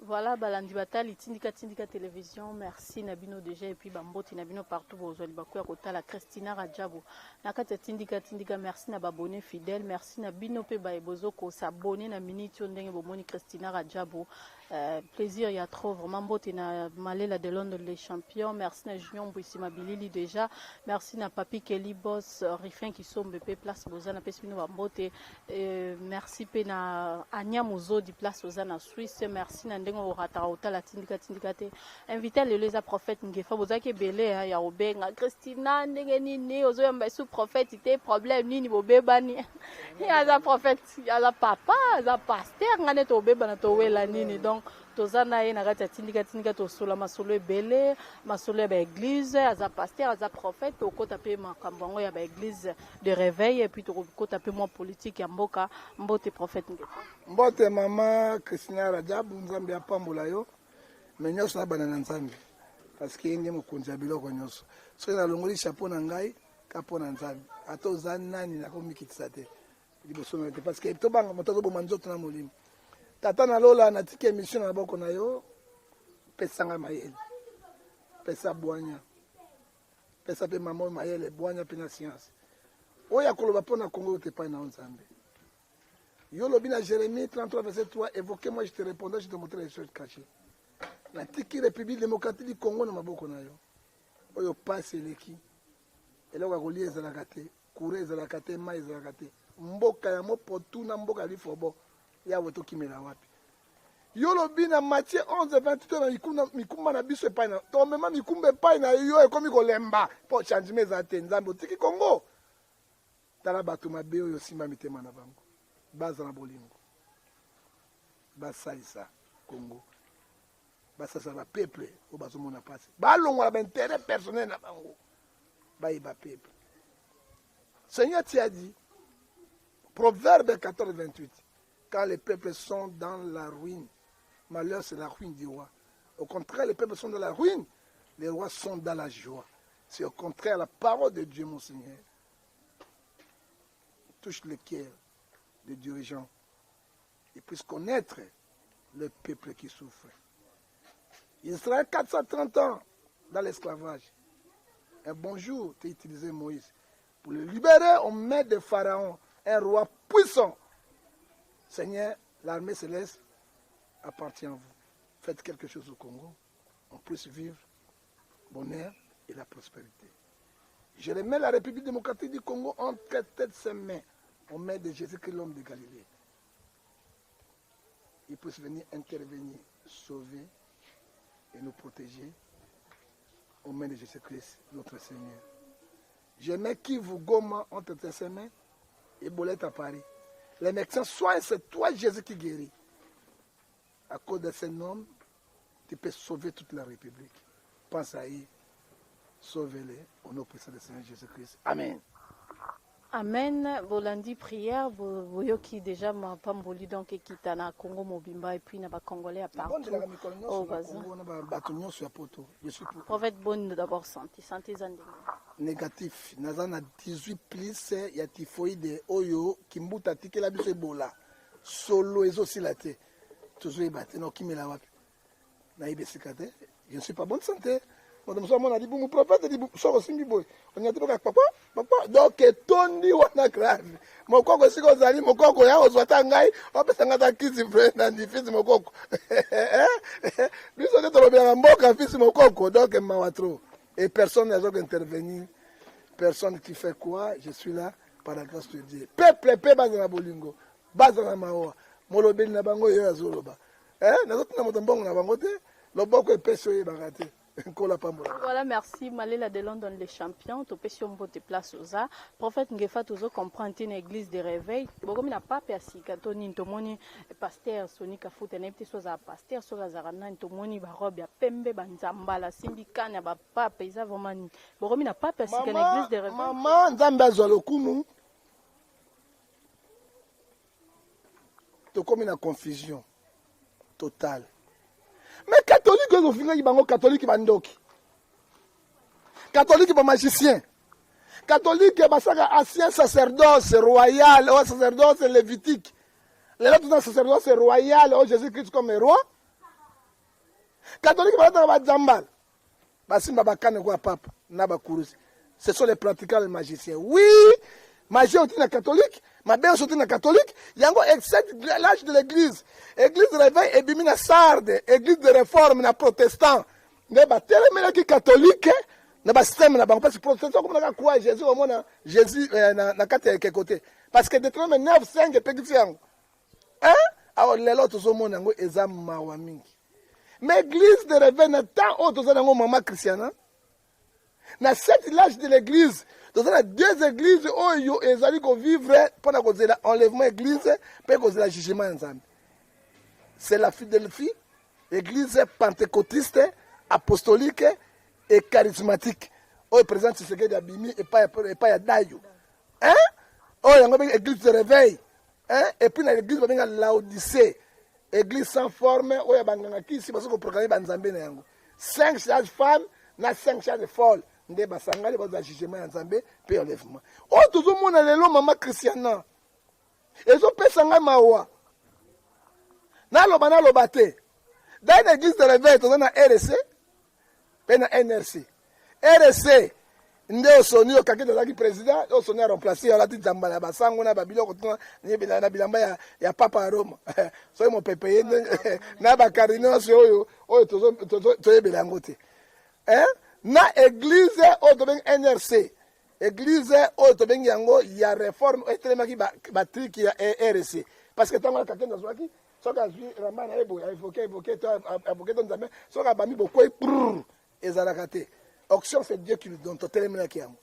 Voilà balandi batali tindika tindika television merci na bino dejà et puis ba mbote na bino partout bozwa libaku ya kotala Christina Radjabu na kati ya tindika tindika merci na ba abonné fidèle merci na bino pe baye bozo ko s'abonner na minute oyo ndenge bomoni Christina Radjabu euh, plaisir ya trop vraiment mbote na Malela de Londres les champions merci na Junior Mbwisi Mabilili déjà merci na Papi Kelly Boss Rifin Kisombe pe place boza na pesi bino ba mbote Euh, merci pe na Anya Muzodi place oza na Suisse. Merci na ndenge orataka otala tindika tindika te. Invité lelo eza prophète Ngefa bozaki ebele ya obenga Christina ndenge nini ozoyamba sous prophète te problème nini bobebani. Aza prophète, aza papa, aza pasteur nga nde tobebana towela nini donc toza na ye na kati ya tindika tindika tosola masolo ebele masolo ya baeglise aza pasteur aza prophète tokota mpe makambo yango ya baeglise de réveil et puis tokota mpe mwa politique ya mboka mbote prophète ngefa mbote mama christina rajabu nzambe apambola yo me nyonso nabanda na nzambe parce que ye nde mokonzi ya biloko nyonso soki nalongoli chapeau na ngai ka mpo na nzambe ata oza nani nakomikitisa te liboso na yo te parce que tobanga moto azoboma nzoto na molimo tata na lola natiki émission na maboko na yo pesa ngai mayele pesa bwanya pesa mpe mama oyo mayele bwanya mpe na science oyo akoloba mpo na kongo oyo epai na yo nzambe yo olobi na jérémie 33 verset 3 évoque moi je te répondrai je te montrerai les choses cachées natiki république démocratique du congo na maboko na yo oyo pasi eleki eloko ya kolia ezalaka te Courant ezalaka te, mayi ezalaka te. Mboka ya mopotu na mboka ya lifobo. Yawe tokimela wapi? Yo olobi na Matthieu 11 28 na mikumba, mikumba na biso epai na tomema mikumba epai na yo ekomi kolemba mpo changement eza te. Nzambe otiki Congo. Tala bato mabe oyo osimba mitema na bango, baza na bolingo, basalisa Congo, basalisa ba peuple oyo bazomona mpasi, balongola ba intérêt personnel na bango. bayeba peuple. Seigneur, tu as dit, Proverbe 14, 28, quand les peuples sont dans la ruine, malheur c'est la ruine du roi. Au contraire, les peuples sont dans la ruine, les rois sont dans la joie. C'est au contraire la parole de Dieu, mon Seigneur. Touche le cœur des dirigeants et puisse connaître le peuple qui souffre. Israël, 430 ans dans l'esclavage. Un bon jour, tu as utilisé Moïse. Pour le libérer, on met des pharaons, un roi puissant. Seigneur, l'armée céleste appartient à vous. Faites quelque chose au Congo. On puisse vivre bonheur et la prospérité. Je remets la République démocratique du Congo entre têtes ses mains. On met de Jésus-Christ, l'homme de Galilée. Il puisse venir intervenir, sauver et nous protéger au mains de Jésus-Christ, notre Seigneur. Je mets Kivu Goma entre tes mains et Bolette à Paris. Les médecins soignent, c'est toi Jésus qui guérit. À cause de ce homme, tu peux sauver toute la République. Pense à eux, sauvez-les au nom puissant du Seigneur Jésus-Christ. Amen. Amen bolandi prière boyoki déjà mapamboli donc ekita na Congo mobimba et puis na ba congolais ya partout oyo baza bato nyonso ya poto je suis pour prophète boni d'abord santé santé eza ndenge négatif naza na 18 plus ya typhoïde oyo kimbuta atikela biso ebola solo ezosila te tozoyeba te nakokimela wapi nayebi esika te je ne suis pas bonne santé moto mosusu amona libumu prophète libumu soki osimbi boye onyati boka papa papa donc etondi wana grave mokoko esika ozali mokoko ya ozwa ata ngai opesa ngai ata kisi nani fisi mokoko biso nde tolobelaka mboka fisi mokoko donc mawa trop et personne azoki intervenir personne qui fait quoi je suis là par la grâce de Dieu peuple mpe baza na bolingo baza na mawa molobeli na bango ye azoloba eh, nazotinda moto mbongo na bango te loboko epesi oyebaka te nkola pambola voilà merci malela de london le champion topesi yo mbote place oza prophète ngefa tozo comprendre te na église de réveil bokomi na pape ya sika to nini tomoni pasteur soni kafuta nayebi te so azala pasteur soki azalaka nani tomoni barobe ya pembe banzambala asimbi kane ya bapape eza vraiment nini bokomi na pape ya sika na église de réveil mama nzambe azwa lokumu tokomi na confusion totale mais catholique oyo ofingaki bango catholique bandoki catholique bamagicien catholique basaka ancien sacerdoce royal oyo sacerdoce lévitique lelo toza sacerdoce royal oyo jésus christ comme roi. Catholique balataka bajambala, basimba bakane kwa papa na bakurusi. Ce sont les pratiquants, les magiciens. Oui, magie oti na catholique, mabe nyonso oti na catholique. Yango excepte l'âge de l'église, église de réveil ebimi na Sarde, église de réforme na protestant nde batelemelaki catholique na basystème na bango, parce que protestant okomonaka croix Jésus, omona Jésus na kati ya ekeko te, parce que Deutéronome 9 5 epekisi yango, hein? Awa lelo tozomona yango, eza mawa mingi. Mais église de réveil na temps oyo toza nango, mama Christiana, na sept l'âge de l'église, toza na deux églises oyo ezali kovivre mpona kozela enlèvement église mpe kozela jugement ya Nzambe. C'est la Philadelphie, église pentecôtiste apostolique et charismatique oyo président Tshisekedi abimi epai ya Dayo, hein? Oyo yango bengi église de réveil, hein? Et puis na église babenga Laodicée, église sans forme oyo ya banganga kisi baza koproclame banzambe na yango. Cinq sages femmes na cinq sages folles nde basangani, bazwa jugement ya Nzambe mpe enlèvement. Oyo tozomona lelo, mama Christiana, ezopesa ngai mawa. Naloba, naloba te. Dai na église de réveil toza na RC mpe na NRC. RC nde osoni okaki, tozalaki président osoni aremplace, alati nzambala ya basango na babiloko na bilamba ya papa ya Roma. Soki mopepe ye na bakardinal nyonso oyo toyebela yango te. Na église oyo tobengi NRC, église oyo tobengi yango ya réforme oyo etelemaki batriki ya RC, parce que ntango Kakende azwaki, soki azwi ramba na ye boye, aévoke, évoke to aévoke to Nzambe, soki abami bokwei prr, ezalaka te. Onction, c'est Dieu qui lui donne. Totelemelaki yango.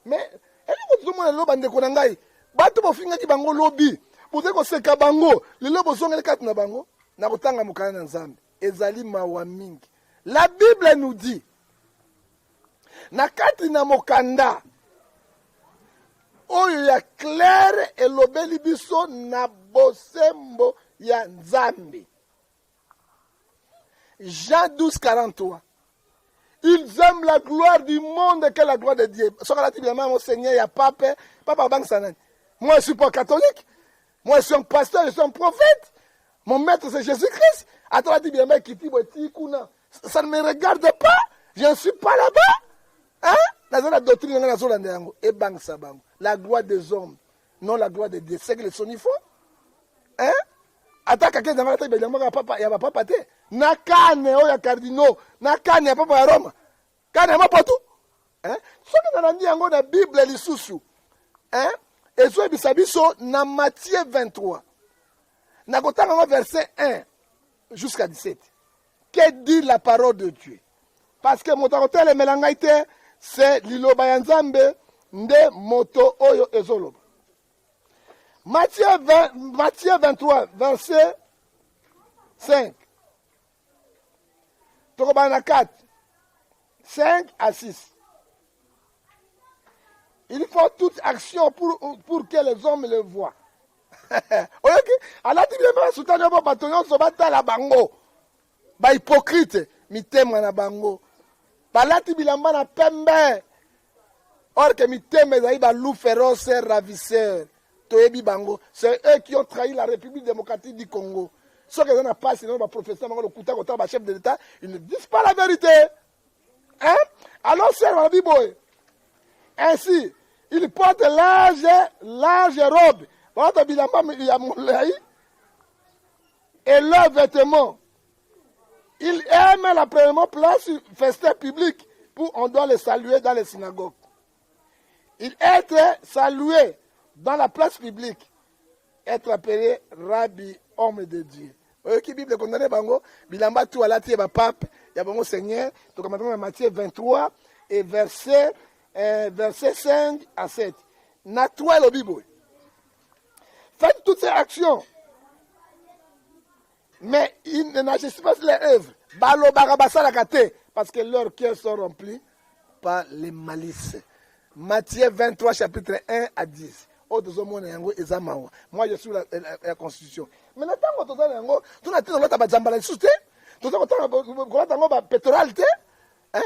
Mais eloko tozomona lelo, bandeko na ngai, bato bofingaki bango lobi, bozali koseka bango lelo, bozongeli kati na bango na kotanga mokanda na Nzambe, ezali mawa mingi. La Bible nous dit na kati na mokanda oyo ya claire, elobeli biso na bosembo ya Nzambe, Jean 12 43: ils aiment la gloire du monde que la gloire de Dieu. Soki alati bilamba yango, seigneur ya pape, papa abangisa nani? Moi, je suis pas catholique. Moi, je suis un pasteur, je suis un prophète. Mon maître, c'est Jésus Christ. Ata alati bilamba ekiti boye ti kuna, ça ne me regarde pas, je ne suis pas là-bas, hein? Naza na doctrine nanga, nazolanda yango. Ebangisa bango la gloire des hommes, non la gloire de Dieu. C'est que les soni font, hein? Ata kaka ezanga ata bilamba ya papa, ya bapapa te, na canne oyo ya cardinaux, na canne ya papa ya Roma, canne ya mapotu, hein? Soki nalandi yango na Bible lisusu, hein? Ezoyebisa biso na Matthieu 23, nakotanga yango verset 1 jusqu'à 17. Que dit la parole de Dieu? Parce que moto akotelemela ngai te, se liloba ya Nzambe nde moto oyo ezoloba. Matthieu, 20, Matthieu 23 verset 5, tokobana na 4, 5 à 6: il faut toute action pour que les hommes le voient. Oyoki, alati bilamba basutani oyo, bato nyonso batala bango. Bahypocrite, mitema na bango, balati bilamba na pembe, or que mitema ezali baloup féroce, ravisseur. Toyebi bango, c'est eux qui ont trahi la République démocratique du Congo. Soki eza na pasi nano, baprofesseur bango lokuta, kotala bachef de l'État, ils ne disent pas la vérité, hein? Alors ser balobi boye: ainsi il porte large large robe, balata bilamba ya molai, et leurs vêtements. Il aime la première place festin public pour on doit les saluer dans les synagogues. Il être salué dans la place publique, être appelé rabbi, homme de Dieu. Oyoki, Bible condamné bango, bilamba tu alati ya bapape ya bango seigneur. Tokamata na Matthieu 23 et verset 5 à 7. Na 3 elobi boye: faites toutes ces actions, mais ils n'agissent pas sur les œuvres. Balobaka, basalaka te, parce que leurs cœurs sont remplis par les malices. Matthieu 23 chapitre 1 à 10. Oyo tozomona yango eza mawa. Moi, je suis la constitution. Mais na ntango toza na yango, tona ntina kolata bajambala lisusu te, toza kotanga kolata yango bapectoral te,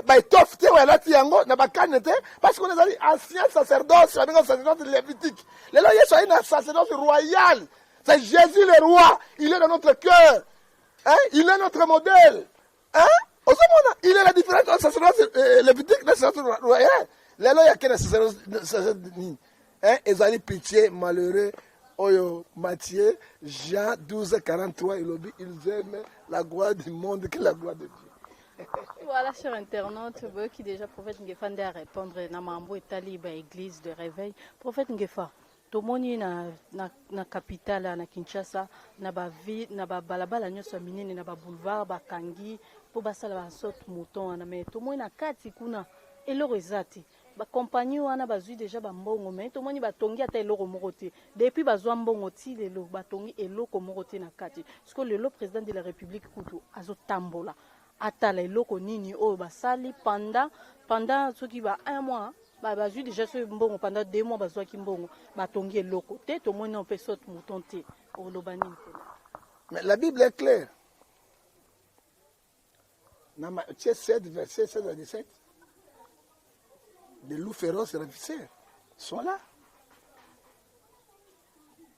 baétoffe te oyo alati yango na bacanne te, parce qu'on ezali ancien sacerdoce, babenga sacerdoce lévitique. Lelo Yesu ayi na sacerdoce royal. C'est Jésus le roi, il est dans notre cœur, hein? Il est notre modèle. Hein? Ozomona, il est la différence entre sacerdoce euh, lévitique na sacerdoce royal. Lelo ya kena sacerdoce nini? Hein? Ezali pitié malheureux oyo Matthieu Jean 12 43 elobi ils aiment la gloire du monde que la gloire de Dieu. Voilà, cher internaute, qui déjà prophète Ngefa nde a répondre na mambo etali ba église de réveil. Prophète Ngefa, Tomoni na, na, na capitale na Kinshasa na ba ville na ba balabala nyonso ya minene na ba boulevard bakangi mpo basala ba saute mouton wana mais tomoni na kati kuna eloko eza te ba compagnie wana bazwi deja ba mbongo mais tomoni batongi ata eloko moko te depuis bazwa mbongo ti lelo batongi eloko moko te na kati sikoyo lelo président de la république kutu azotambola atala eloko nini oyo basali pendant pendant soki ba un mois bazwi deja soki mbongo pendant 2 mois bazwaki mbongo batongi eloko te tomoni nano mpe saute mouton te oloba nini mpona? Mais la Bible est claire. Dans Matthieu 7, verset 16 à 17, des loups féroces et ravisseurs sont là.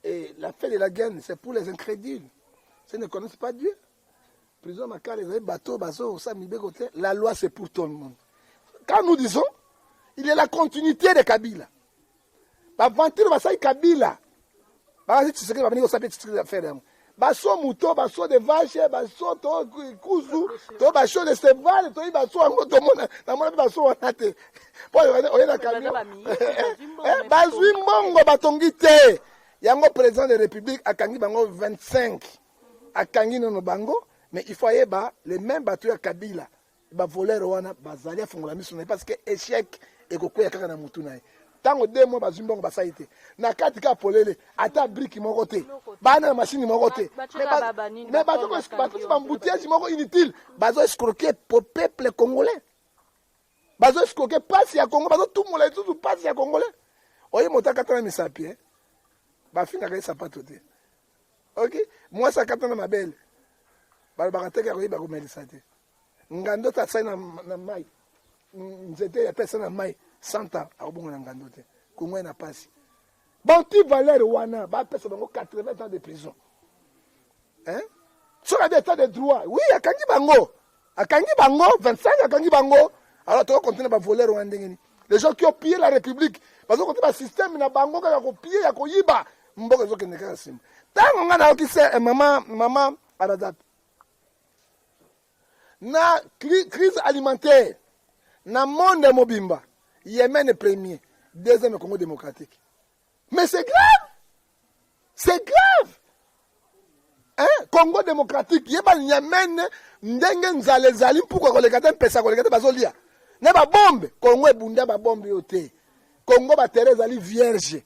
Et la fin de la guerre, c'est pour les incrédules. Ceux ne connaissent pas Dieu. Prison Makala, ezali bateau, bazo, ça, mibeko te. La loi, c'est pour tout le monde. Quand nous disons, il y a la continuité de Kabila. Baventure basali Kabila. Bakasi Tshisekedi babandi kosala mpe Tshisekedi affaire yango. Baso mouton, baso de vache, baso to kuzu, to baso de cheval, to baso yango tomona, namona mpe baso wana te. Po oye na camion. Bazwi mbongo batongi te. Yango président de République akangi bango 25. Akangi nono bango, mais il faut ayeba les mêmes bato ya Kabila. Ba voleur wana bazali afongola miso na ye parce que échec ekokweya kaka na mutu na ye. Ntango 2 mois bazwi mbongo basali te na kati kaka polele, ata brique moko te, bana na machine moko te, mais bato ba embouteillage moko inutile, bazo escroquer po peuple congolais, bazo escroquer pasi ya Congo, bazotumola lisusu pasi ya congolais. Oye moto akata na misapi, eh? Bafingaka ye sapato te. Ok, mwasi akata na mabele, balobaka teke akoyeba komelisa te. Ngando te asali na, na mai nzete ya pesa na mai 100 ans akobonga na ngando te. Kongo ye na pasi banti valeur wana bapesa bango 80 ans de prison, hein? Soki abi état de droit, oui, akangi bango, akangi bango 25, akangi bango. Alors tokocontinue bavoleur wana ndenge nini? Les gens qui ont pillé la République bazokonte basystème na bango kaka kopiller ya koyiba mboka, ezokende kaka nsima. Ntango ngai nayoki se mama mama Aradap na crise alimentaire na monde mobimba, Yémen premier, deuxième Congo démocratique. Mais c'est grave, c'est grave, hein? Congo démocratique, yeba Yémen ndenge nzala ezali, mpuku koleka te, mpesa koleka te, bazolia na babombe. Congo ebunda babombe oyo te. Congo baterre ezali vierge,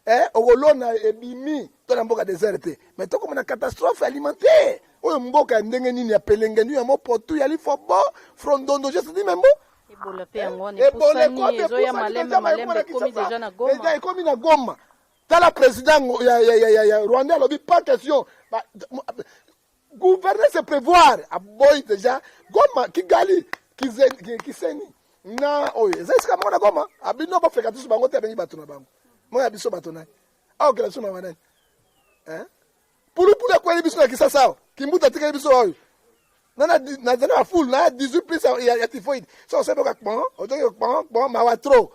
eh, okolona ebimi to na mboka désert te, mais tokomona catastrophe alimentaire. Oyo mboka ya ndenge nini? Ya pelengenu ya mopotu ya lifobo frondondo je membo. Ebola mpe yango wana epusani, ezoya malembe malembe, ekomi deja na Goma. Deja ekomi na Goma. Tala président ya Rwanda alobi pas question, gouverner c'est prévoir. Aboyi déjà Goma, Kigali, Kiseni na oyo eza esika moko na Goma. Abino bafeka biso bango te, abengi bato na bango moko ya biso bato nani aokela biso mama nani? Pulupulu ekweli biso na Kisasa awa, Kimbuta atikeli biso oyo nazali na fulu na 18 plus ya typhoïde. So oseboka kpon otoki kpon kpon, mawa trop,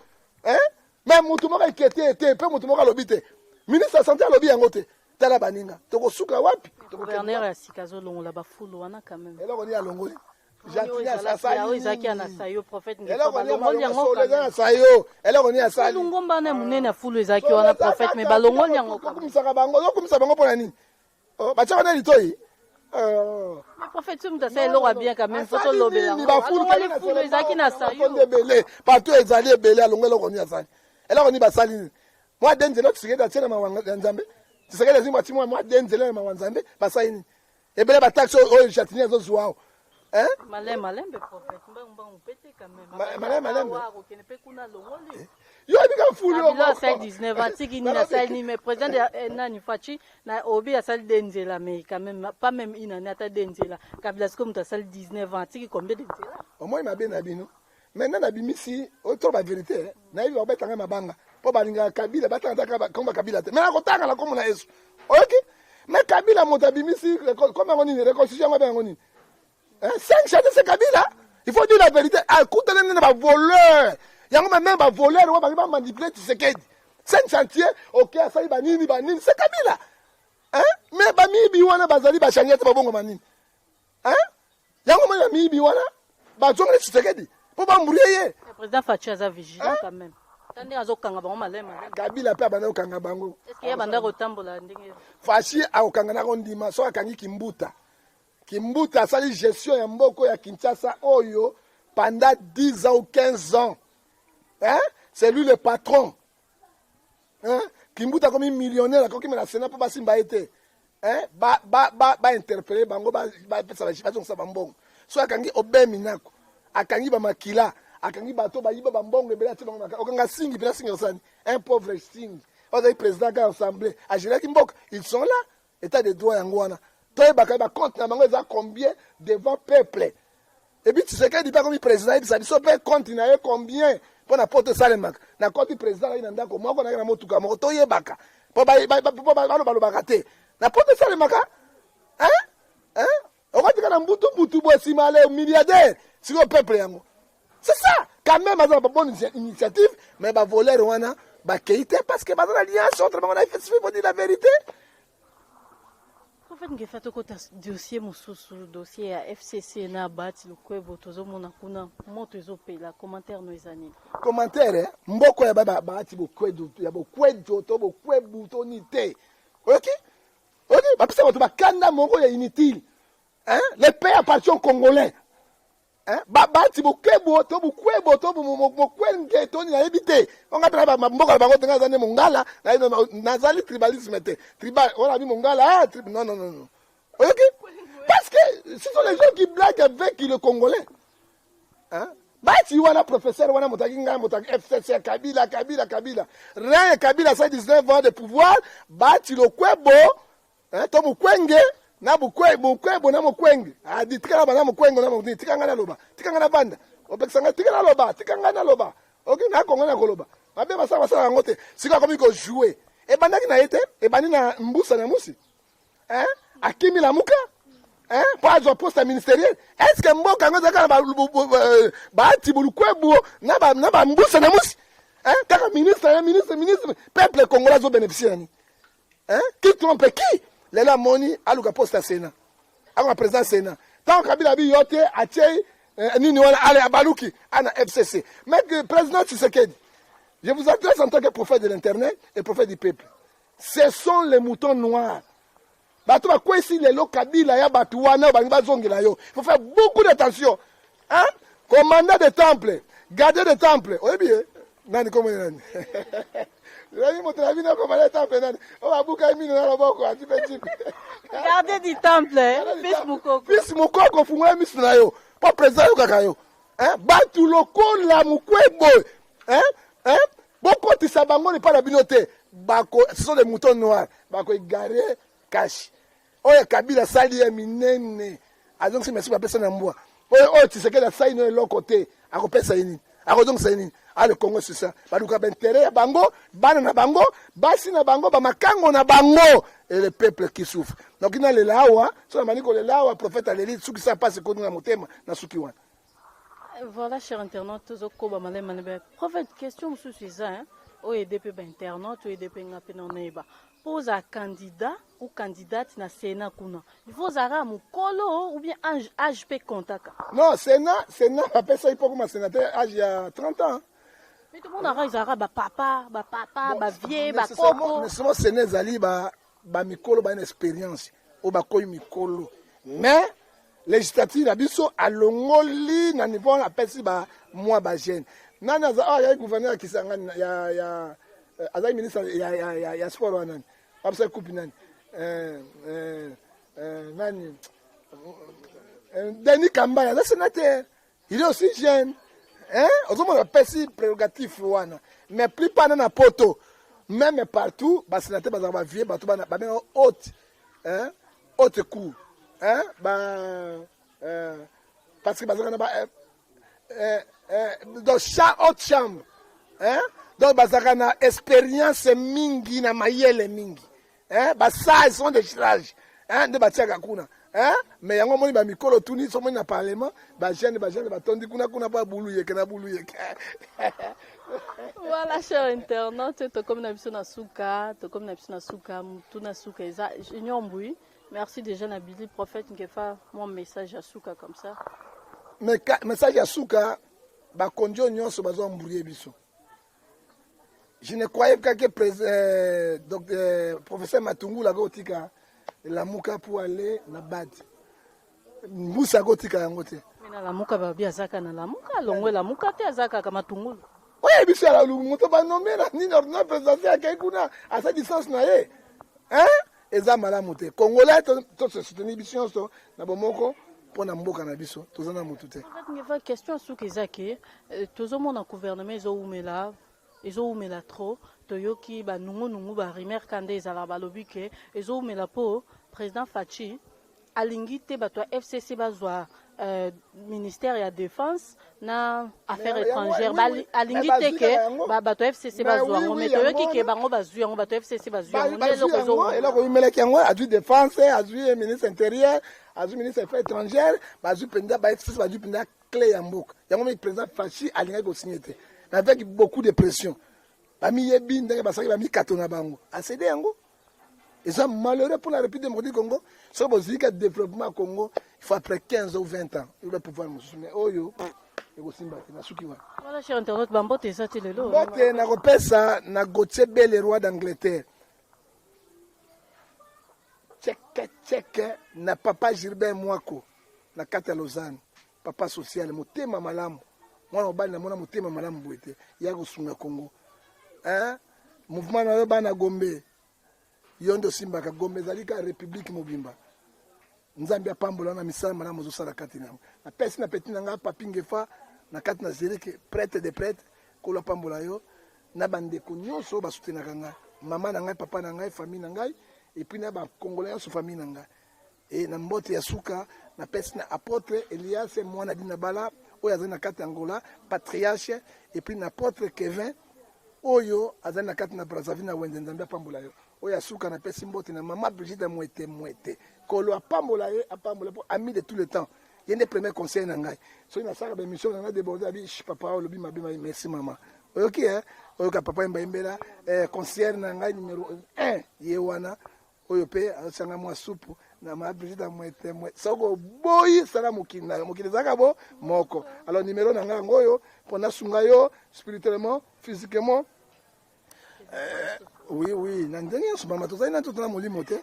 mais mutu moko ekete ete mpe mutu moko alobi te, ministre ya santé alobi yango te. Tala baninga, tokosuka wapi? Gouverneur ya sika azolongola bafulu wana quand même. Eloko nini alongoli? Ezalaki ya na sayo, prophète. Balongoli yango na sayo. Eloko nini asali? Lungomba wana monene ya fulu ezalaki wana, prophète, mais balongoli yango. Okumisaka bango, ozokumisa bango mpona nini? Batiaka na litoi. Mais prophète, soki moto asali eloko ya bien, quand même faut tolobela. Alongoli fulu ezalaki na sayo. Ebele partout ezali ebele. Alongo eloko nini asali? Eloko nini basali? Nini mwa de nzela Tshisekedi atie na mawa ya Nzambe? Tshisekedi azwi mwati mwa de nzela na mawa Nzambe. Basali nini? Ebele bataxe oyo Jatini azozwa awa. Malembe malembe, prophète, mbangu mbangu pete quand même. Malembe malembe. Akokende mpe kuna, alongoli. Yo oyebika fulu. Kabila asali 19, atiki nini? Asali nini? Mais président de nani, Fatshi na obi asali de nzela, mais quand même pas même une année ata de nzela. Kabila sikoyo moto asali 19 ans, atiki combien de nzela? Omoi mabe na bino. Maintenant nabimisi oyo to bavérité, nayebi bakobetanga mabanga mpo balingaka Kabila, batanga ta komba Kabila te, mais nakotanga na kombo na Yesu. Oyoki? Mais Kabila moto abimisi kombo yango nini? Reconstitution yango abe yango nini? Hein? Cinq chantiers, c'est Kabila. Il faut dire la vérité. Akutana nde na bavoleur. Yango même bavoleur oyo bangi bamanipuler Tshisekedi. Cinq chantiers, ok, asali banini banini, c'est Kabila. Hein? Mais bamiyibi wana bazali bachange te, babongama nini? Hein? Yango moni bamiyibi wana bazongeli Tshisekedi mpo bambrouiller ye. Le président Fatshi aza vigilant quand même. Ta ndenge azokanga bango malema. Kabila mpe abanda kokanga bango. Est-ce que ye abanda kotambola ndenge? Fatshi akokanga na kondima soki akangi Kimbuta. Kimbuta asali gestion ya mboka ya Kinshasa oyo pendant 10 ans ou 15 ans. Hein? C'est lui le patron. Hein? Kimbuta akomi millionnaire, akoki na Sénat mpo basimba ye te. Hein? Ba ba ba ba interpeller bango, ba bapesa bazongisa bambongo. So akangi Aubin Minaku, akangi bamakila, akangi bato bayiba bambongo ebele, atie bango okanga Singi mpena Singi osani un pauvre Singi azali président ka assemblée, agéraki mboka. Ils sont là, état de droit yango wana. Toyebaka bacompte na bango eza combien devant peuple. Et puis Tshisekedi mpe akomi président, ayebisa biso mpe compte na ye combien, mpo na poto esalemaka na koti président azali na ndako moko, nayaki na motuka moko. Toyebaka mpo balobalobaka te na poto esalemaka. Okotika na mbutu mbutu boye, nsima ale milliardaire. Sikoyo peuple yango, c'est ça quand même, aza na babonne initiative, mais bavoleur wana bakei te parce que baza na alliance entre bango na FSF. Faut dire la vérité. Prophète Ngefa, tokota dossier mosusu, dossier ya FCC na Bahati Lukwebo. Tozomona kuna moto ezopela. Commentaire no eza nini? Commentaire, mboko ya Bahati Bokwedu ya Bokwejo to Bokwebu to nini te. Oyoki, oyoki, bapesa bato bakanda moko ya inutile, hein? Le pays appartient aux Congolais. Hein? Bahati Bokebo to Bokwebo to Mokwenge to nini, nayebi te. Onga mpe mboka na bango te. Nga aza nde mongala, nazali tribalisme te, tribal wana abi mongala. Ah, non, non, non, non. Oyoki, parce que ce sont les gens qui blaguent avec le Congolais, hein? Bahati wana, professeur wana, moto aki ngai, moto aki FCC, Kabila, Kabila, Kabila, rien. Kabila asali 19 ans de pouvoir. Bahati Lokwebo, hein, to Mokwenge na Bokwebo na Mokwenge, adi tika na bana Mokwenge na Mokwenge. Tika ngai naloba, tika ngai navanda, opekisa ngai. Tika naloba, tika ngai naloba. Oki na Kongo na koloba mabe, basala basala yango te. Sikoyo akomi kojouer. Ebandaki na ye te, ebandi na Mbusa na Musi, hein? Akimi Lamuka, hein? Mpo azwa poste ya ministériel. Est ce que mboka yango ezalaka na Bahati Bolukwebo na bambusa na Musi, hein? Kaka ministre ya ministre, ministre, peuple congolais azobénéficie yani, hein? Qui trompe qui? Lelo amoni aluka poste ya Sénat, akoma président Sénat. Ntango Kabila bi yo te, atie nini wana, ale abaluki ana FCC. Mais que président Tshisekedi, je vous adresse en tant que prophète de l'Internet et prophète du peuple, ce sont les moutons noirs, bato bakwesi lelo Kabila ya bato wana oyo balingi bazongela yo. Il faut faire beaucoup d'attention, hein? Commandant de temple, gardien de temple, oyebi ye nani? Komoni nani? Nani moto na bino commandant de temple? Nani oyo abuka mino na loboko ati mpe tipe? Gardien du temple, fils Mukoko. Fils Mukoko, fungola miso na yo mpo président ayokaka yo. Bato lokola Mokwebo, hein? Bokotisa bango epai na bino te. Bako, ce sont des moutons noirs, bakoégarer kashi oyo Kabila asali ya minene. Azongisi merci, bapesa na mbwa oyo. Oyo Tshisekedi asali no eloko te, akopesa ye nini? Akozongisa ye nini? Ale Congo, c'est ça, baluka baintérêt ya bango, bana na bango, basi na bango, bamakango na bango, et le peuple qui souffre. Donc nalela awa, so namani kolela awa, prophète aleli, sukisa mpasi ekoti na motema na suki wana. Voilà, cher internaute, tozokoba malema na prophète. Question mosusu eza oyo ede mpe bainternaute, oyo ede mpe nga mpe na nayeba: mpo ozala candidat ou candidate na Sénat kuna, il faut ozalaka mokolo ou bien âge mpe kontaka? Non, Sénat, Sénat bapesaki mpo koma sénateur âge ya 30 ans. Mais tomonaka ezalaka bapapa, bapapa, bavieux, bakoko. Nécessairement Sénat ezali bamikolo, baa na expérience, oyo bakoyi mikolo. Mais législative na biso alongoli na niveau wana, apesi bamwa bajeune. Nani aza awa? Azali gouverneur ya Kisangani, ya azali ministre ya sport wana. Nani bapesaki coupe? Nani nani Denis Kambaya aza sénateur, il est aussi jeune, hein? Ozomona bapesi prérogative wana. Mais plupart na poto, même partout, basénateur bazalaka bavieux, bato babengaka haute, hein? Haute cour, hein? Ba parce que bazalaka na ba donc haute chambre, hein? Donc bazalaka na expérience mingi, na mayele mingi, hein? Basage sont des sages, hein? Nde batiaka kuna. Hein? Mais yango moni ba mikolo tuni so moni na parlement ba jeune ba jeune batondi kuna kuna pa bulu yeke na bulu yeke. Voilà, cher internaute, tokomi na biso na suka, tokomi na biso na suka, mutu na suka eza Junior Mbui. Merci déjà na Billy Prophète Ngefa, mon message ya suka comme ça. Mais message ya suka bakonzi oyo nyonso bazo embrouiller biso. Je ne croyais pas que donc, professeur Matungulu akotika Lamuka pour aller na BAD. Mbusa akotika yango te. Mais na Lamuka babi azaka na Lamuka, longwe Lamuka te azaka kaka Matungulu. Oye biso ya moto banome na nini ordonnance présidentielle akei kuna asa distance na ye. Hein? Eza malamu te. Congolais to se soutenir biso nyonso na bomoko mpo na mboka na biso toza na motu te. Ngefa question suka eza ke tozomona gouvernement ezowumela, ezowumela trop, toyoki banungunungu ba rumeur ka nde ezalaka, balobi ke ezowumela mpo président Fatshi alingi te bato ya FCC bazwa ministère ya défense na affaires étrangères. Alingi te ke bato ya FCC bazwa yango, mais toyoki ke bango bazwi yango, bato ya FCC bazwi yango nde eloko ezowumela. Eloko eyumelaki yango, azwi défense, azwi ministre intérieur, azwi ministre affaires étrangères, bazwi mpenza ba FCC, bazwi mpenza clé ya mboka yango. Mais président Fatshi alingaki kosigner te, mais avec beaucoup de pression, bamiyebi ndenge basalaki bamikato na bango, acéder yango. Eza malheureux pour la République démocratique du Congo. Soki bozwika développement ya Congo, il faut après 15 ou 20 ans yoba pouvoir mosusu, mais oyo ekosimba te. Nasuki wana. Voilà, cher internaute, bambote eza te lelo. Mbote nakopesa na Gautier Bele, roi d'Angleterre, cheke cheke na papa Gilbert Mwako na kati ya Lausanne, papa social, motema malamu, mwana mobali namona motema malamu boye te, ya kosunga Congo, hein? Mouvement na yo bana Gombe, yo nde osimbaka Gombe, ezali ka république mobimba. Nzambe apambola na misala malamu ozosala kati na yango. Napesi na petit na ngai Papi Ngefa na kati na Zurich, prêtre de prêtre, kolo apambola yo na bandeko nyonso oyo basoutenaka ngai, mama na ngai, papa na ngai, famille na ngai, et puis na bacongolais nyonso, famille na ngai. E na mbote ya suka napesi na apôtre Elias mwana dina bala oyo azali na kati ya Angola, patriarche, et puis na apôtre Kevin oyo azali na kati na Brazzaville na wenze, Nzambe apambola yo. Oyo asuka, napesi mbote na mama Brigitte Mwete Mwete, kolo apambola ye, apambola mpo ami de tout le temps, ye nde premier conseil na ngai. Soki nasalaka baémission na ngai débordé, abi papa olobi mabe. Merci mama, oyoki e oyoka papa yemba yembela conseillère na ngai numéro 1 ye wana oyo mpe azosanga mwa supu na mama Brigitte Mwete Mwete. Soki oboyi, sala mokili na yo, mokili ezalaka bo moko. Alors numéro na ngai yango oyo mpo nasunga yo spirituellement, physiquement, oui, na ndenge nyonso. Mama, tozali na nzoto na molimo te.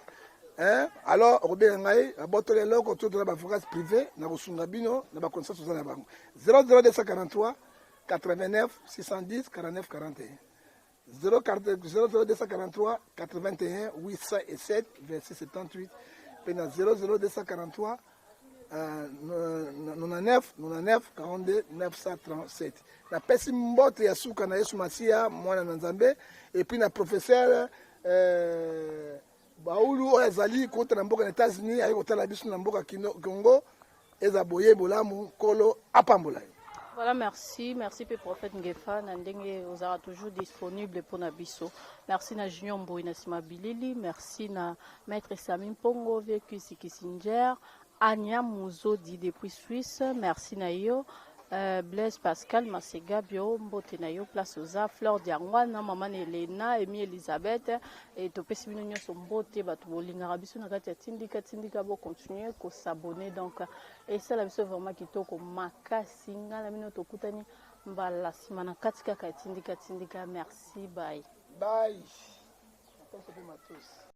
Alors okobenga ngai, babotoli eloko to toza bavocats privé na kosunga bino na bacondition toza na bango. 00243 89 610 49 41, 00243 81 807 26 78, mpe na 00243 99 99 42 937. Napesi mbote ya suka na Yesu Masiya mwana na Nzambe, et puis na professeur Baulu oyo azali kota na mboka na États-Unis, aye kotala biso na mboka Congo. Eza boye bolamu, Nkolo apambola ye. Voilà, merci. Merci, pe prophète Ngefa. Na ndenge ozala toujours disponible pour na biso. Merci na Junior Mboy na sima bilili. Merci na Maître Sami Mpongo, vécu Kissinger. Anya Muzodi depuis Suisse. Merci na yo. Blaise Pascal Masegabio, mbote na yo place oza. Fleur Diangwana, maman Elena, Emi Elisabeth et topesi bino nyonso mbote, bato bolingaka biso na kati ya Tindika Tindika. Bo continuer ko s'abonner, donc esala biso vraiment kitoko makasi. Ngai na bino tokutani mbala nsima na kati kaka ya Tindika Tindika. Merci, bye. Bye.